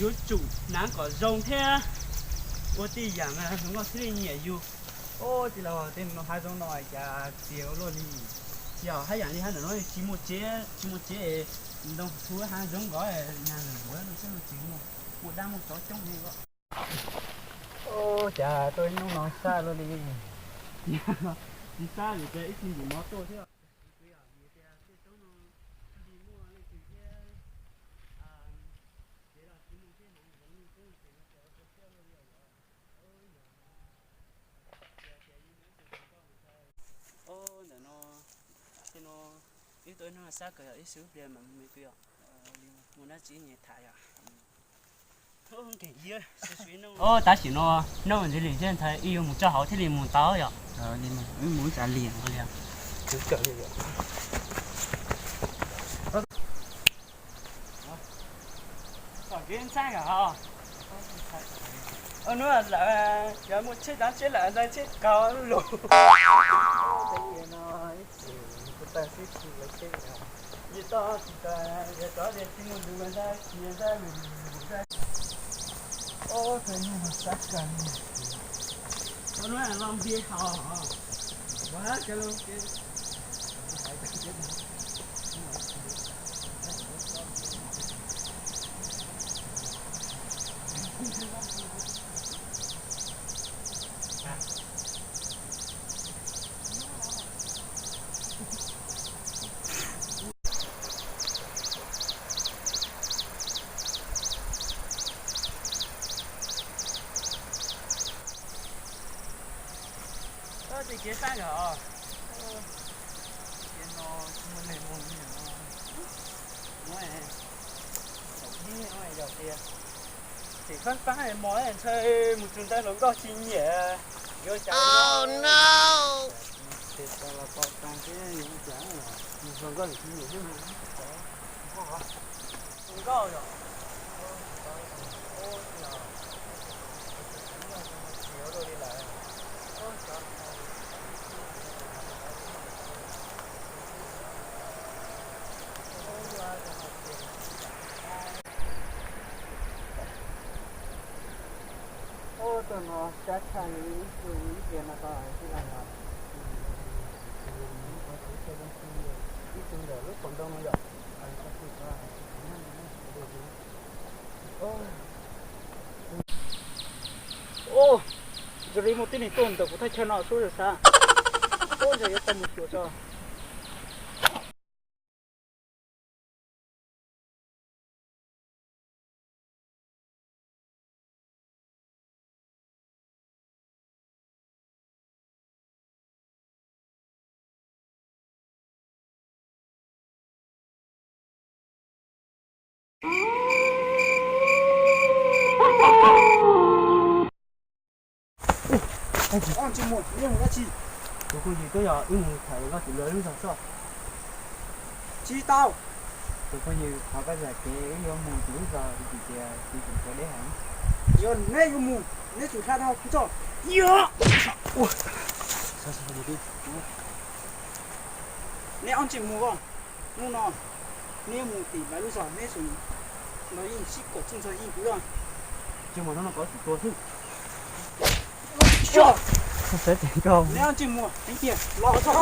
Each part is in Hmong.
Yuav tsum hnav kom zoo thiab ua tej yam mas hluas nkauj thiaj li nyiam yus. Ua tij laug, tej hav zoov no cas txias ua luaj li. Yog haj yam li hab ntawm no tsis muaj tsev, tsis muaj tsev, ntoo txhuv hav zoov nkaus, nag lwm ntuav no xwb no tsis muaj, muaj dab muaj tsov coob li. Ua cas tuaj ib hnub no sab luaj li. Tsis sab vim tias ib txhia ntim mov tuaj thiab. Ntawm no, no, ib tuaj ib hnub no sab kawg, yog ib xwb pliag mas mus me pw os. Mus dab tsi nyias tham yom. Tab sis no noj ntxiv li thiab ntxhais, ib yuav mus tso hauv thiaj li mus tau yom. Mus ib tsam liam li. Hnub lawm, yog muaj tsheb dab tsheb lawm ntxhais, tsheb qaug lug. Yog tsis tas, yog cov tias tsis muaj ntws ntxhais, cia ntxhais lug lug ntxhais. Ob tug nyuj sab kawg li. Ua nuav los npias haus, ua hab kawg lug. Ua tej kev fab nkawd os. Kev no tsis muaj neeg mus li no. Muab, yog tias tseem fab fab mos ntshai mus txug ntawd hluas nkauj tsis nyiam. Yuav cas no. Tes tas los pom tas thiab yuav cas, hluas nkauj tsis nyiam thiab mas. Hluas nkauj yom. Ub, tuaj no sab tshaj li ib tug ib tiag no tau tij laug yog. Ib tug ntawm lub qhov ntoo no yom. Ub, zoo li muaj tib neeg tuaj ntawm kuv thaj chaw no sub zog xav. Ub, ntshe yuav tau mus xyuas tso. Tus phooj ywg, twb yog wb mus tham Nkauj Txiv Luag lub zog tso. Tsis tau. Tus phooj ywg, qhov koj zam kev wb yuav mus tus lub zog vim tias tsis tseem tshuav deb heev. Yog neb yuav mus, neb tsum hla dhau kuv tso. Neb ob ntsej muag os, hnub no neb mus tim lawv lub zog neb tsum los yeej sib kom txuj ntxog yeej kuv loj. Tsis mus hnub no kov tsum tua xwb. Neb ob ntsej muag heev tiag los tso.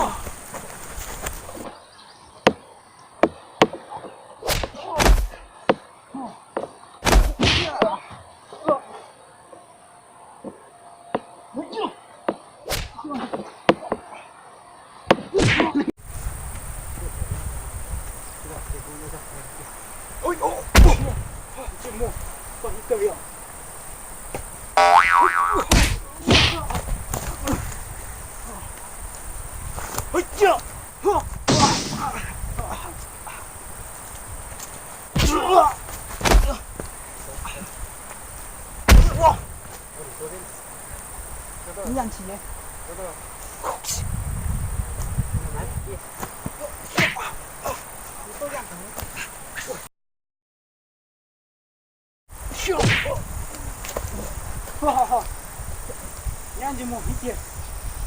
Neb ntsej muag heev tiag,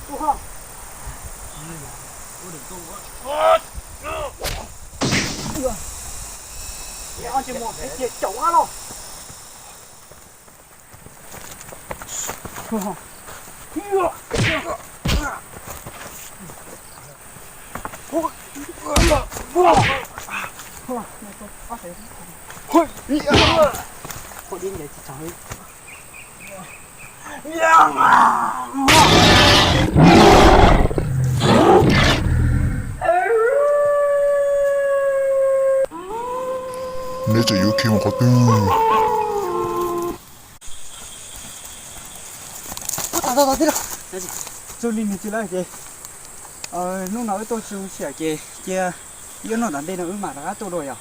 tuaj ho. Neb ob ntsej muag heev tiag caum ab los. Neb tseem yuav khi mus qhov twg? Ua tas tas tas tij laug, txog li nws tsis lawm ces hnub no wb tuaj tsis zoo siab ces cia wb noj tom ntej no wb mam rov qab tuaj dua yom.